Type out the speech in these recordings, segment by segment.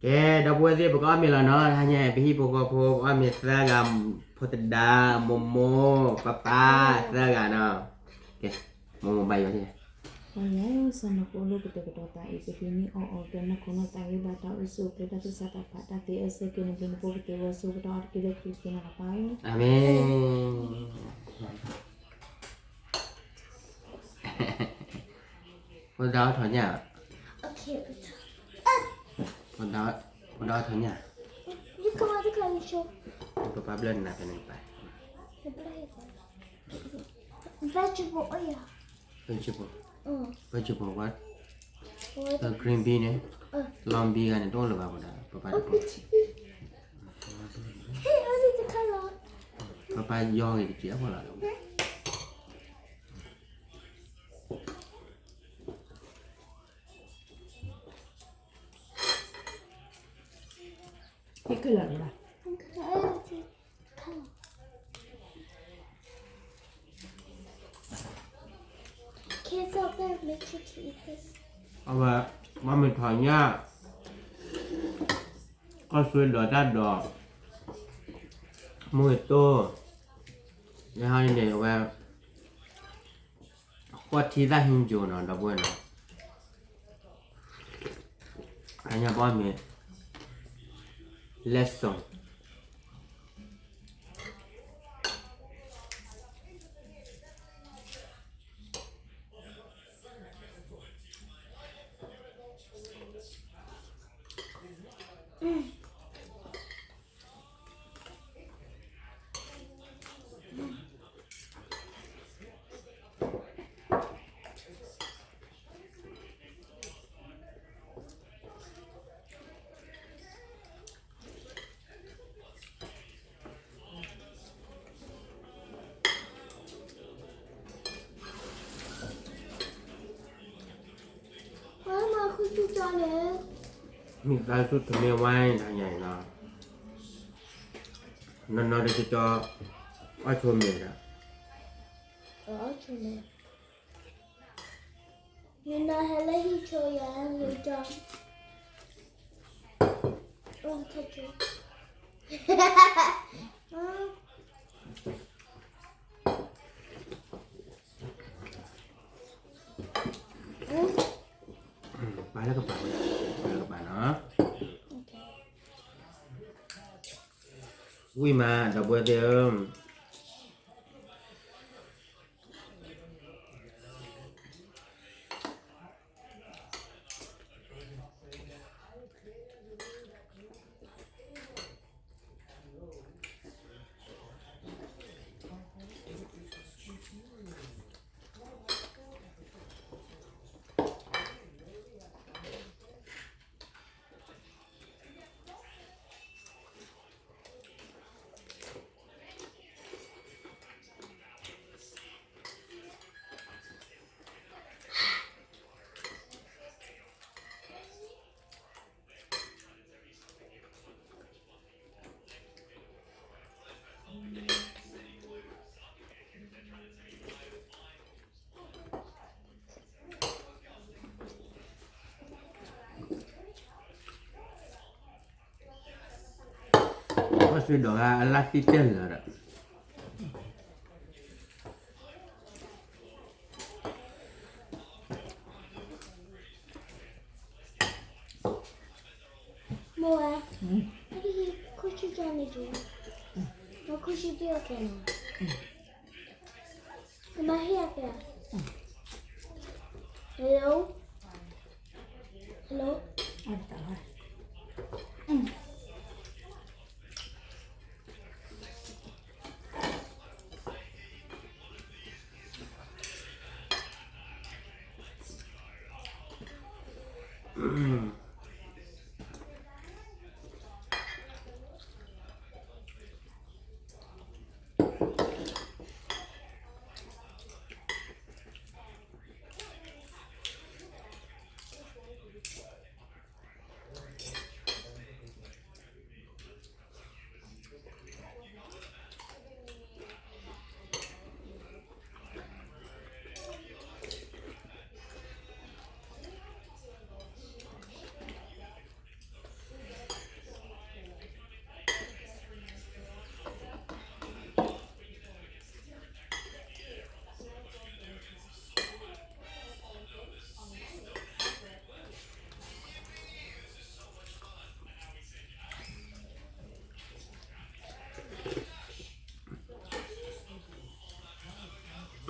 ကဲ ဒီပုၢ်ဝဲၢ်သ့ၣ် ပကအီၣ်မ့ၤလီၤနီၤ, တဟါညါ ပဟံၣ်ဖိဃီဖိ ပအီၣ်မ့ၤသၢဂၤ, ဖိသဒါ, မိၢ်မိၢ်, ပၢ်ပၢ်, သၢဂၤနီၤ. ကဲ မိၢ်မိၢ်ဘါယွၤန့ၣ်, ပၢ်ယွၤဧၢ, စီၤနၤကအိၣ်လၢကတဲာ်ကတီၤသးအံၤ ပဟံးန့ၢ်အီၣ်အီၤ ကဲနီၢ်ခိနီၢ်သးဂ့ၤဘၣ်တၢ်အိၣ်ဆူၣ်အိၣ်ချ့ တၢ်သူၣ်ဆးသးဖး တၢ်သ့အၢဆၢက့ၤန့ၣ် ဘျုးနဖိကသ့ဝဲဆိ ပတၢ်အီၣ်တက့ၢ်လၢခရံာ်စူၤန့ၣ်လီၤ ပၢ်ဧၢ. အၤမ့ၣ်. ဖိသဒါအီၣ်ထီၣ်ညၣ်, ဖိသဒါအီၣ်ထီၣ်ညၣ်, ပၢ်ပၢ်ဘျၢနၤဖဲန့ၣ်ပၢ်, vegetable, vegetable, what, green bean န့ၣ်, long bean ဂၤန့ၣ် တအိၣ်လၢၤဘၣ် ဖိသဒါ, ပၢ်ပၢ်တအိၣ်, ပၢ်ပၢ်ယီၤဂ့ၤတက့ၢ်အဖီလာ်လီၤ. အဝဲ မ့ၢ်မ့ၢ်ထီၣ်ညၣ်, ကီၢ်စွ့ဒီးတၢ်ဒီး, မုၢ်ဂ့ၤတိၢ်, ယဟါန့ၣ် အဝဲ ဃီထံသၣ်ဟံးကၠိနီၤ ဒီပုၢ်ဝဲၢ်နီၤ, အညါပှၢ်မ့ၢ် လၢစိၤ မ့ၢ်သးဆူၣ်တမ့ၢ်ဝဲတဟါညါအံၤနီၤ, နီၢ်နီၢ်ဒီးကၠီ အီၣ်ဆိမ့ၤဒီး, နဟဲလၢဟံၣ်ဆိယၤ ပာ်လၢကပၤ, ပာ်လၢကပၤနီၤ, ဝံၣ်မး ဒီပုၢ်ဝဲၢ်သ့ၣ်ဧၢ. အီၣ်ဆူဒီးဂၤအလၣ်သံတဲလၢာ်ဒီး, မ့ၢ်ဝဲ, ခိၣ်ဆူၣ်ကၠီန့ၣ်က့, ခိၣ်ဆူၣ်ကၠီကဲနီၤ, ကမၤဟ့ၣ်အကဲ, hello, hello. အ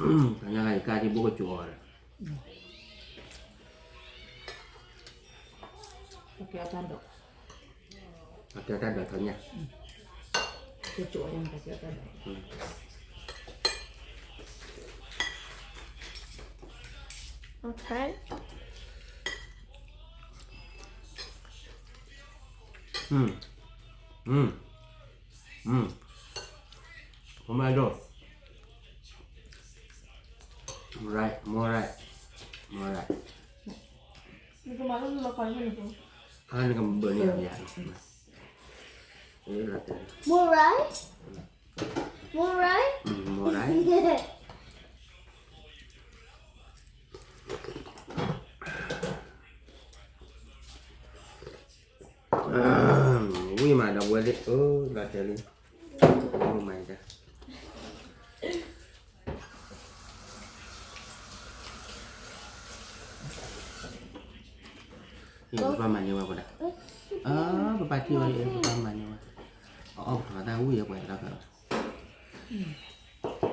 တၢ်ညါဂၤယကါဒံးဘိကစိာ်အီၤဒီး ပကဲတၢ်ဒိး ပကဲတၢ်ဒိးထီၣ်ညၣ် ကစိာ်အီၤ ပကဲတၢ်ဒိး Okay. Mm. Mm. Mm. Tomato. Right, more right. More right. Nìကမၤလၢလီၤခီန့ၣ် အါ နကဘၢၣ်န့ၢ်ယၤ More right? More right? Mm, more right. ဝံၣ်မးဒီးဝဲသ့ၣ် အိၣ်လီၤတဲာ်လံ အိၣ်မးဒၣ် ပပၢ်မၤန့ၢ်ဝဲပဒၣ် အၢ ပပၢ်ထံၣ်ဝဲလံ ပပၢ်မၤန့ၢ်ဝဲ အအီၣ်ပထီၣ်သၣ်ဝံၣ်ယဲပှၤတၢ်ဖဲ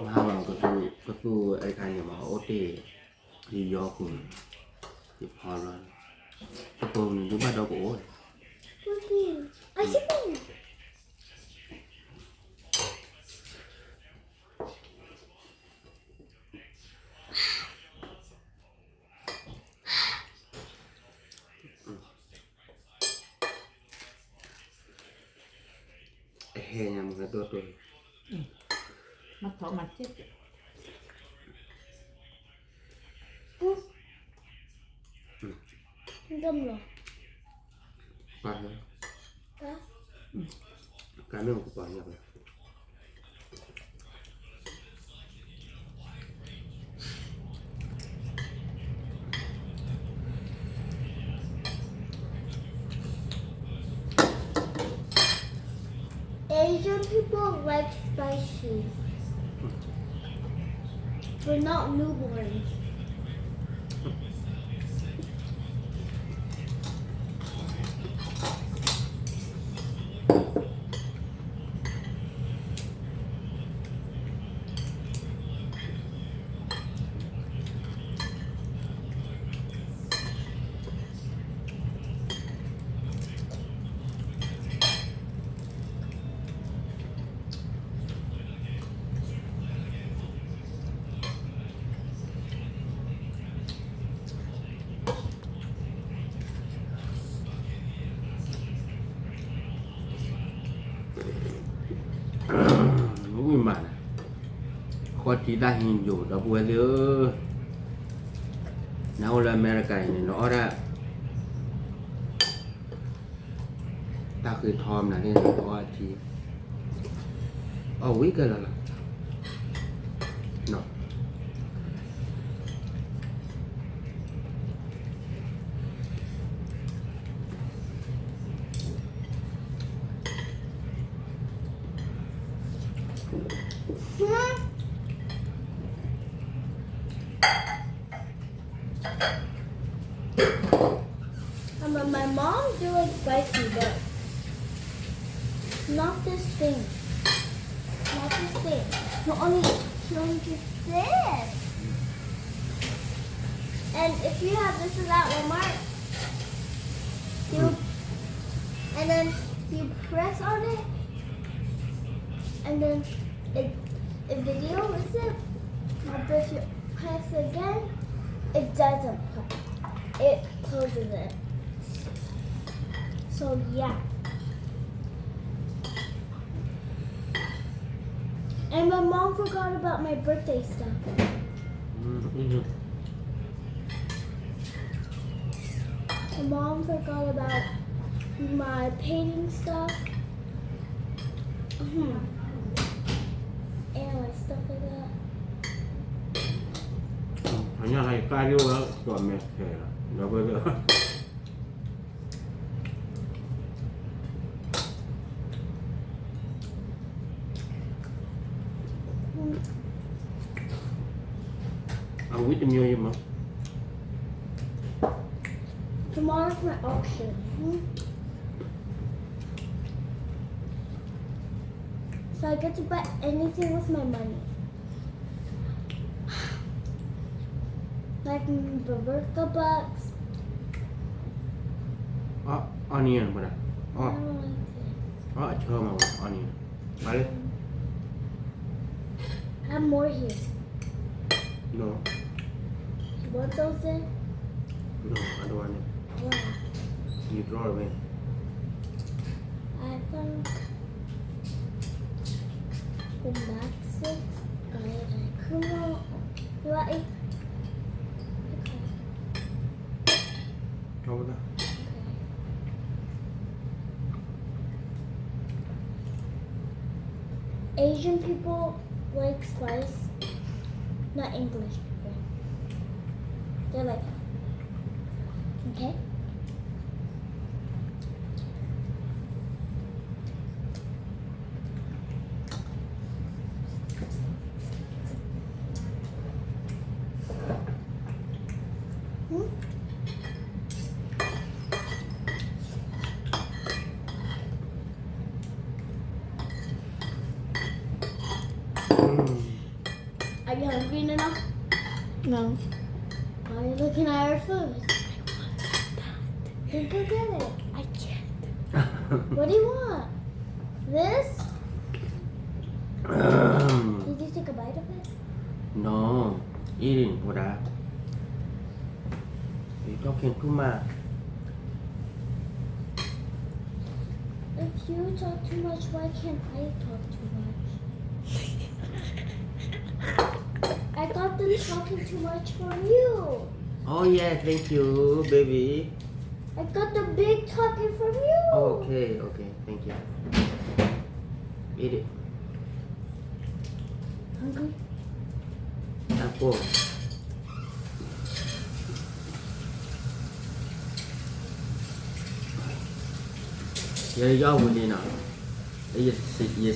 မဟါမး ကသူ ကသူအဲခါန့ၣ်မး အိၣ်တ့ၢ် ယယီၤဃုာ် ယဖီလီၤ တပိၤန့ၣ် ဒုးဘၣ်ဒီကအိၣ် အဟဲညါမ့ၢ်ကဒိၣ်တိၢ် မၤထီၣ်မၤစ့ၢ်ကီး ဒိၣ်မးလီၤ ပှၤဟဲ ကါမ့ၢ်ကပီၤညါ Asian people like spicy, but not newborns. Win မးန့ၣ် ဃီထံတၢ်ဟံးယိာ်ဒီပုၢ်ဝဲၢ်သ့ၣ်ဧၢ, နအိၣ်လၢအမဲရကၤအံၤန့ၣ် နအီၣ်ဒၣ် တၢ်ဃ့ထီမနုၤန့ၣ် နအီထံ အီၣ်ဝံၤကဲလီၤလီၤ. Um, my mom do like spicy, but not this thing. Not this thing. She only, she only gets this. And if you have this at Walmart, you, and then you press on it, and then it, it video is it. But if you press again, it doesn't pop. It closes it. So yeah. And my mom forgot about my birthday stuff. Mm-hmm. My mom forgot about my painting stuff. Hmm. And like stuff like that. အညါဟဲကါဒိဝဲ ကီၢ်မဲခဲလီၤ ဒီပုၢ်ဝဲၢ် အဝံတမံၤယမး Tomorrow's my auction. So I get to buy anything with my money. Like in the Burger Bucks. Onion မ့ၢ်ဒၣ်. I don't like this. အီၣ်အဆၢမးဝဲ onion. မၤလၢ I have more here. No. You want those then? No, I don't want it. Why? You throw it away. I found the boxes. I like, come on. You want it? Okay. ထီဘိဒၣ်. Asian people like spice, not English people. They're like, okay. Are you hungry, Nana? No. Why are you looking at our food? Then go get it. I can't. What do you want? This? Did you take a bite of it? No, eating, Buddha. You talking too much. If you talk too much, why can't I talk too much? I got the talking too much from you. Oh yeah, thank you, baby. I got the big talking from you. Okay, okay, thank you. Eat it. Hungry? အကိၢ် ယယီၢ်ဝံၤလံနီၤ, ယ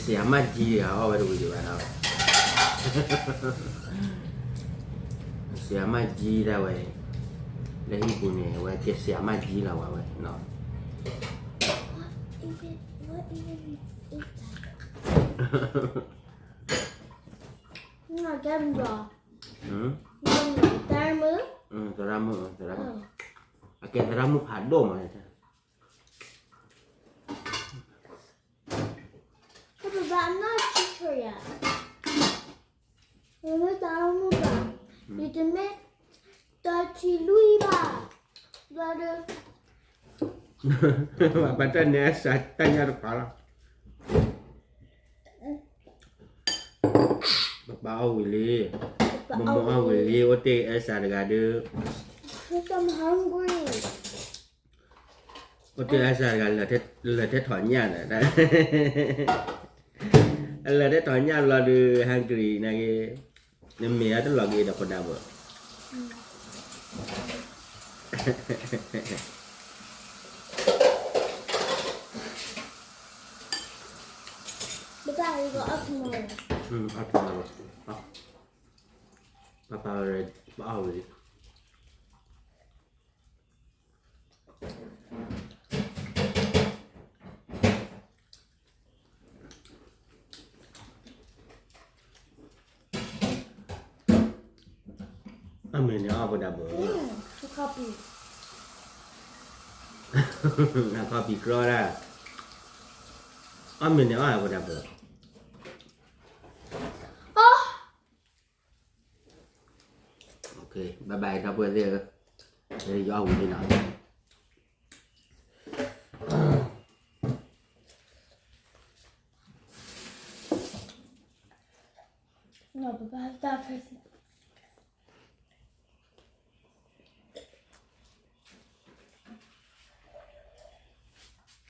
ဆံးအမါကၠံတဂၤ အီၣ်ဝဲတဝံၤဒံးဘၣ်နီၤ, ဆံးအမါကၠံဒၣ်ဝဲ, လၢဟံၣ်ပူၤန့ၣ် အဝဲကဲဆံးအမါကၠံလီၤဝဲဝဲနီၤ. What even, what even is that? သရၣ်မုၣ်, သရၣ်မုၣ်, သရၣ်မုၣ်, အကဲသရၣ်မုၣ်ဖးဒိၣ်မး, ကဘၣ် I'm not a teacher yet. မ့ၢ်သရၣ်မုၣ်ဘၣ်, ယတမ့ၢ်တၢ်ထံၣ်လွံၢ်ဘၣ်, ဘျီဒီး ဘၣ်တၢ်န့ၣ် အစးတၢ်ညါတပၤလီၤ. ပပၢ်အီၣ်ဝံၤလံ, ပမိၢ်အီၣ်ဝံၤလံ, အိၣ်တ့ၢ်အစးတဂၤဒီး, I'm hungry. အိၣ်တ့ၢ်အစးတဂၤ လၢာ်ထဲထီၣ်ညၣ်ဒီး, လၢာ်ထဲထီၣ်ညၣ်ဘျီဒီး hungry နာ်က့, နမ့ၢ်အတလီၤက့ၤဒီးဖိဒါဘၣ်. But Daddy, go up tomorrow. အီၣ်တမၤလီၤ, ပၢ်ပၢ်, ပအီၣ်ဝံၤလံ. အီၣ်မ့ၤန့ၣ်အီၣ်ဖိဒါဘၣ်, အီၣ်မ့ၤန့ၣ်အီၣ်ဖိဒါဘၣ်. Okay, bye bye ဒီပုၢ်ဝဲၢ်သ့ၣ်ဧၢ, ယအီၣ်ဝံၤလံနီၤ. No, Papa has that first.